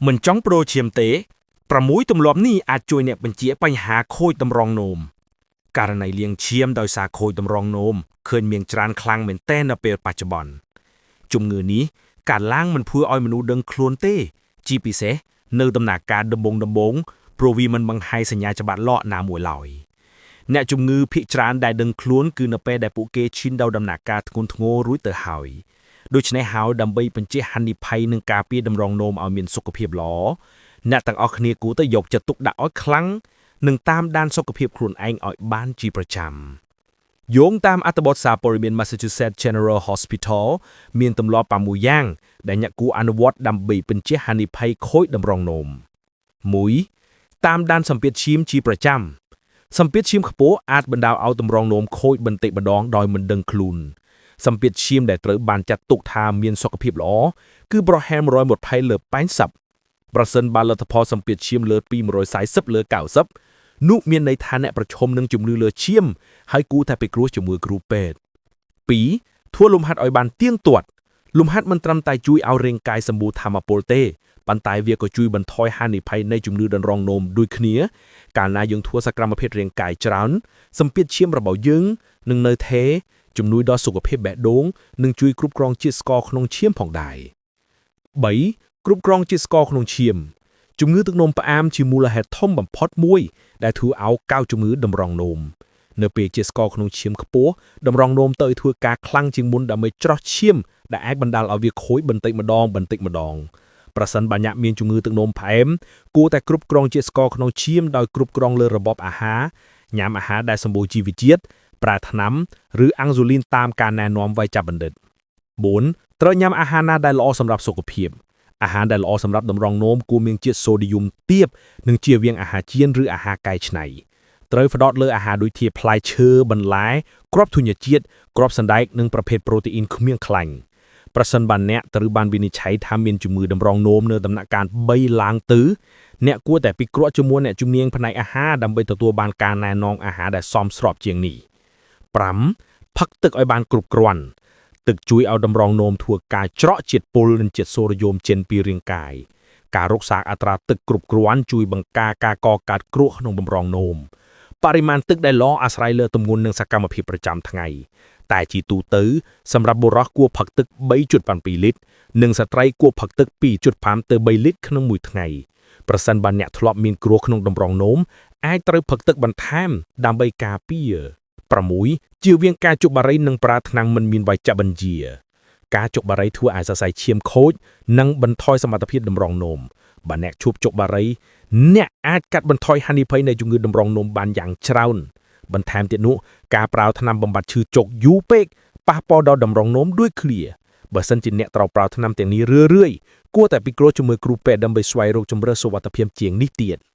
មិនចង់ប្ដូរឈាមទេ6ទម្លាប់នេះអាចជួយអ្នកបញ្ចៀសបញ្ហាខូចតម្រងនោមករណីលាងឈាមដោយសារខូចតម្រងនោមឃើញមានច្រើនខ្លាំងមែនទែននៅពេលបច្ចុប្បន្នជំងឺនេះកើតឡើងមិនធ្វើឲ្យមនុស្សដឹងខ្លួនទេ ជាពិសេសនៅដំណាក់កាលដំបូងដំបូងព្រោះវាមិនបង្ហាញសញ្ញាច្បាស់លាស់ណាមួយឡើយអ្នកជំងឺភាគច្រើនដែលដឹងខ្លួនគឺនៅពេលដែលពួកគេឈានដល់ដំណាក់កាលធ្ងន់ធ្ងររួចទៅហើយដូច្នេះហើយដើម្បីបញ្ចៀសហានិភ័យនិងការពារតម្រងនោមឲ្យមានសុខភាពល្អអ្នកទាំងអស់គ្នាគួរតែយកចិត្តទុកដាក់ឲ្យខ្លាំងនិងតាមដានសុខភាពខ្លួនឯងឲ្យបានជាប្រចាំយោងតាមអត្ថបទសារព័ត៌មាន Massachusetts General Hospital មានទម្លាប់6យ៉ាងដែលអ្នកគួរអនុវត្តដើម្បីបញ្ចៀសហានិភ័យខូចតម្រងនោម1តាមដានសម្ពាធឈាមជាប្រចាំសម្ពាធឈាមខ្ពស់អាចបណ្ដាលឲ្យតម្រងនោមខូចបន្តិចម្ដងដោយមិនដឹងខ្លួនសម្ពាធឈាមដែលត្រូវបានចាត់ទុកថាមានសុខភាពល្អគឺប្រហែល120លើ80ប្រសិនបើលទ្ធផលសម្ពាធឈាមលើពី140លើ90នោះមានន័យថាអ្នកប្រឈមនឹងជំងឺលើឈាមហើយគួរតែពិគ្រោះជាមួយគ្រូពេទ្យ2ធ្វើលំហាត់ឲ្យបានទៀងទាត់លំហាត់មិនត្រឹមតែជួយឲ្យរាងកាយសម្បូរថាមពលទេប៉ុន្តែវាក៏ជួយបន្ថយហានិភ័យនៃជំងឺតម្រងនោមដូចគ្នាកាលណាយើងធ្វើសកម្មភាពរាងកាយច្រើនសម្ពាធឈាមរបស់យើងនឹងនៅថេរជំនួយដល់សុខភាពបេះដូងនិងជួយគ្រប់គ្រងជាតិស្ករក្នុងឈាមផងដែរ3គ្រប់គ្រងជាតិស្ករក្នុងឈាមជំងឺទឹកនោមផ្អែមជាមូលហេតុធំបំផុតមួយដែលធ្វើឲ្យកើតជំងឺតម្រងនោមនៅពេលជាតិស្ករក្នុងឈាមខ្ពស់តម្រងនោមទៅធ្វើការខ្លាំងជាងមុនដើម្បីច្រោះឈាមដែលអាចបណ្ដាលឲ្យវាខូចបន្តិចម្ដងបន្តិចម្ដងប្រសិនបើអ្នកមានជំងឺទឹកនោមផ្អែមគួរតែគ្រប់គ្រងជាតិស្ករក្នុងឈាមដោយគ្រប់គ្រងលើរបបអាហារញ៉ាំអាហារដែលសម្បូរជីវជាតិប្រើថ្នាំឬអាំងស៊ូលីនតាមការណែនាំវេជ្ជបណ្ឌិត4ត្រូវញ៉ាំអាហារណាដែលល្អសម្រាប់សុខភាពអាហារដែលល្អសម្រាប់តម្រងនោមគួរមានជាតិសូឌីយ៉ុមទាបនិងជៀសវាងអាហារចៀនឬអាហារកែច្នៃត្រូវផ្ដោតលើអាហារដូចជាផ្លែឈើបន្លែគ្រាប់ធញ្ញជាតិគ្រាប់សណ្តែកនិងប្រភេទប្រូតេអ៊ីនគ្មានខ្លាញ់ប្រសិនបើអ្នកត្រូវបានវិនិច្ឆ័យថាមានជំងឺតម្រងនោមនៅដំណាក់កាល3ឡើងទៅអ្នកគួរតែពិគ្រោះជាមួយអ្នកជំនាញផ្នែកអាហារដើម្បីទទួលបានការណែនាំអាហារដែលសមស្របជាងនេះ5ផឹកទឹកឲ្យបានគ្រប់គ្រាន់ទឹកជួយឲ្យតម្រងនោមធ្វើការច្រកជាតិពុលនិងជាតិសូដ្យូមចេញពីរាងកាយការរក្សាអត្រាទឹកគ្រប់គ្រាន់ជួយបង្ការការកកើតគ្រោះក្នុងតម្រងនោមបរិមាណទឹកដែលល្អអាស្រ័យលើទម្ងន់និងសកម្មភាពប្រចាំថ្ងៃតែជាទូទៅសម្រាប់បុរសគួរផឹកទឹក3.7លីត្រនិងស្ត្រីគួរផឹកទឹក2.5ទៅ3លីត្រក្នុងមួយថ្ងៃប្រសិនបើអ្នកធ្លាប់មានគ្រោះក្នុងតម្រងនោមអាចត្រូវផឹកទឹកបន្ថែមដើម្បីការពារ6ជៀសវាងការជក់បារីនិងប្រើថ្នាំមិនមានវេជ្ជបញ្ជាការជក់បារីធ្វើឲ្យសរសៃឈាមខូចនិងបន្ថយសមត្ថភាពតម្រងនោមបើអ្នកឈប់ជក់បារីអ្នកអាចកាត់បន្ថយហានិភ័យនៃជំងឺតម្រងនោមបានយ៉ាងច្រើនបន្ថែមទៀតនោះការប្រើថ្នាំបំបាត់ឈឺចុកយូរពេកប៉ះពាល់ដល់តម្រងនោមដូចគ្នាបើសិនជាអ្នកត្រូវប្រើថ្នាំទាំងនេះរឿយៗគួរតែពិគ្រោះជាមួយគ្រូពេទ្យដើម្បីស្វែងរកជម្រើសសុវត្ថិភាពជាងនេះទៀត។